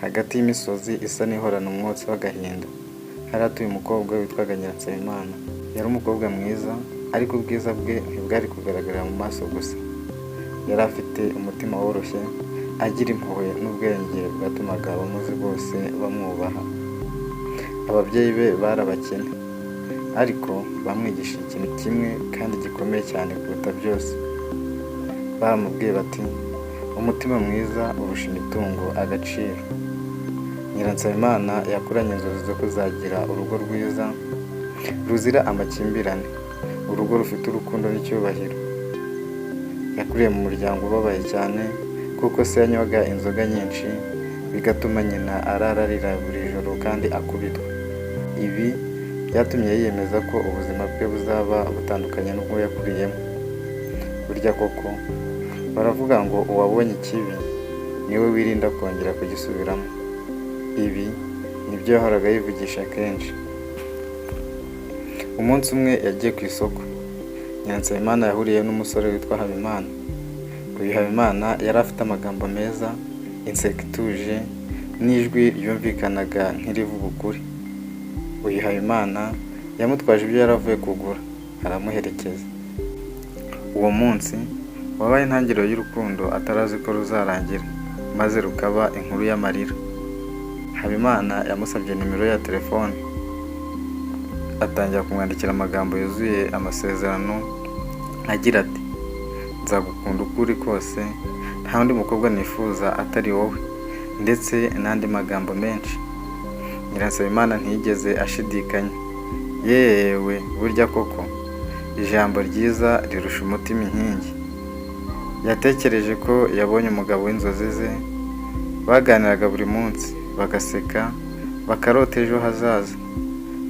Hagati y'imisozi isa n'ihorana umwotsi w'agahinda, hari hatuye umukobwa witwaga Nyiransabimana. Yari umukobwa mwiza, ariko ubwiza bwe ntibwari kugaragarira mu maso gusa. Yari afite umutima woroshye, agira impuhwe n'ubwenge bwatumaga abamuzi bose bamwubaha. Ababyeyi be bari abakene, ariko bamwigishije ikintu kimwe kandi gikomeye cyane kuruta byose. Baramubwiye bati: "Umutima mwiza urusha imitungo agaciro." Nyiransabimana yakuranye inzozi zo kuzagira urugo rwiza ruzira amakimbirane, urugo rufite urukundo n'icyubahiro. Yakuriye mu muryango ubabaye cyane, kuko se yanywaga inzoga nyinshi, bigatuma nyina arara arira buri joro kandi akubitwa. Ibi byatumye yiyemeza ko ubuzima bwe buzaba butandukanye n'ubwo yakuriyemo. Burya koko baravuga ngo uwabonye ikibi niwe wirinda kongera kugisubiramo. Ibi nibyo yahoraga yivugisha kenshi. Umunsi umwe yagiye ku isoko, Nyiransabimana yahuriye n'umusore witwa Habimana. Uyu Habimana yari afite amagambo meza, inseko ituje n'ijwi ryumvikanaga nk'irivuga ukuri. Uyu Habimana yamutwaje ibyo yari avuye kugura, aramuherekeza. Uwo munsi wabaye intangiriro y'urukundo atarazi ko ruzarangira, maze rukaba inkuru y'amarira. Habimana yamusabye nimero ya telefone, atangira kumwandikira amagambo yuzuye amasezerano agira ati: "Nzagukunda uko uri kose, nta wundi mukobwa nifuza atari wowe", ndetse n'andi magambo menshi. Nyiransabimana ntiyigeze ashidikanya. Yewe, burya koko ijambo ryiza rirusha umutima inkingi. Yatekereje ko yabonye umugabo w'inzozi ze. Baganiraga buri munsi, bagaseka, bakarota ejo hazaza.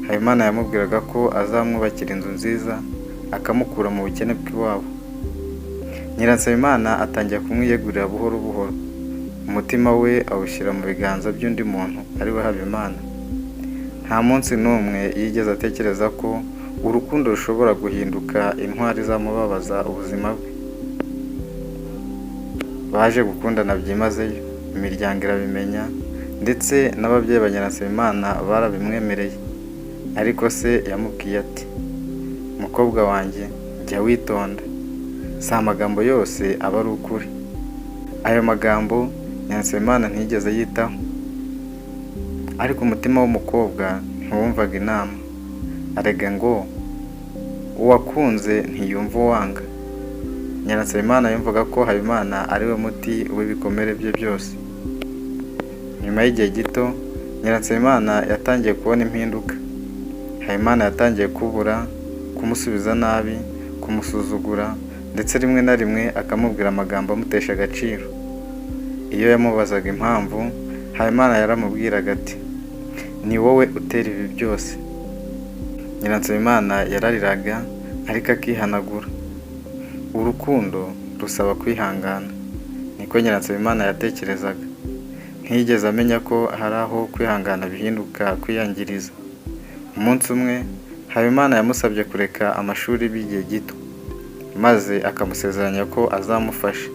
Habimana yamubwiraga ko azamwubakira inzu nziza, akamukura mu bukene bw'iwabo. Nyiransabimana atangira kumwiyegurira buhoro buhoro, umutima we awushyira mu biganza by'undi muntu, ari we Habimana. Nta munsi n'umwe yigeze atekereza ko urukundo rushobora guhinduka intwari izamubabaza ubuzima bwe. Baje gukundana byimazeyo, imiryango irabimenya, ndetse n'ababyeyi ba Nyiransabimana barabimwemereye. Ariko se yamubwiye ati: "Mukobwa wanjye, jya witonda, si amagambo yose aba ari ukuri." Ayo magambo Nyiransabimana ntiyigeze yitaho, ariko umutima w'umukobwa ntiwumvaga inama. Arega ngo uwakunze ntiyumva uwanga. Nyiransabimana yumvaga ko Habimana ari we muti w'ibikomere bye byose. Nyuma y'igihe gito, Nyiransabimana yatangiye kubona impinduka. Habimana yatangiye kubura, kumusubiza nabi, kumusuzugura, ndetse rimwe na rimwe akamubwira amagambo amutesha agaciro. Iyo yamubazaga impamvu, Habimana yaramubwiraga ati: "Ni wowe utera ibi byose." Nyiransabimana yarariraga, ariko akihanagura. Urukundo rusaba kwihangana, niko Nyiransabimana yatekerezaga. Ntiyigeze amenya ko hari aho kwihangana bihinduka kwiyangiriza. Umunsi umwe Habimana yamusabye kureka amashuri by'igihe gito, maze akamusezeranya ko azamufasha.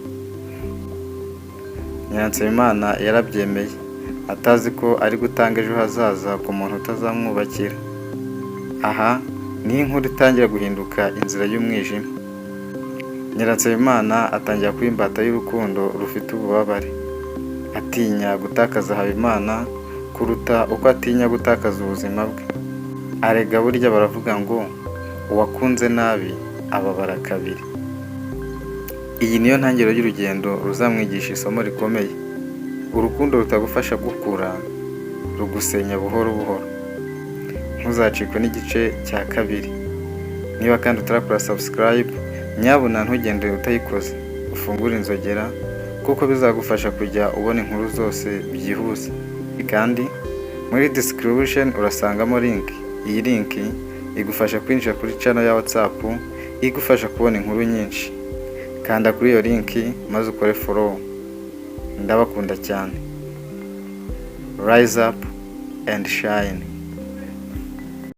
Nyiransabimana yarabyemeye, atazi ko ari gutanga ejo hazaza ku muntu utazamwubakira. Aha niho inkuru itangira guhinduka inzira y'umwijima. Nyiransabimana atangira kuba imbata y'urukundo rufite ububabare, atinya gutakaza Habimana kuruta uko atinya gutakaza ubuzima bwe. Arega burya baravuga ngo uwakunze nabi ababara kabiri. Iyi niyo ntangiriro y'urugendo ruzamwigisha isomo rikomeye: urukundo rutagufasha gukura rugusenya buhoro buhoro. Ntuzacikwe n'igice cya kabiri. Niba kandi utarakora subscribe, nyabuna ntugende utayikoze, ufungure inzogera, kuko bizagufasha kujya ubona inkuru zose byihuse. Kandi muri description urasangamo link. Iyi link igufasha kwinjira kuri channel ya WhatsApp igufasha kubona inkuru nyinshi. Kanda kuri iyo link maze ukore follow. Ndabakunda cyane. Rise up and shine.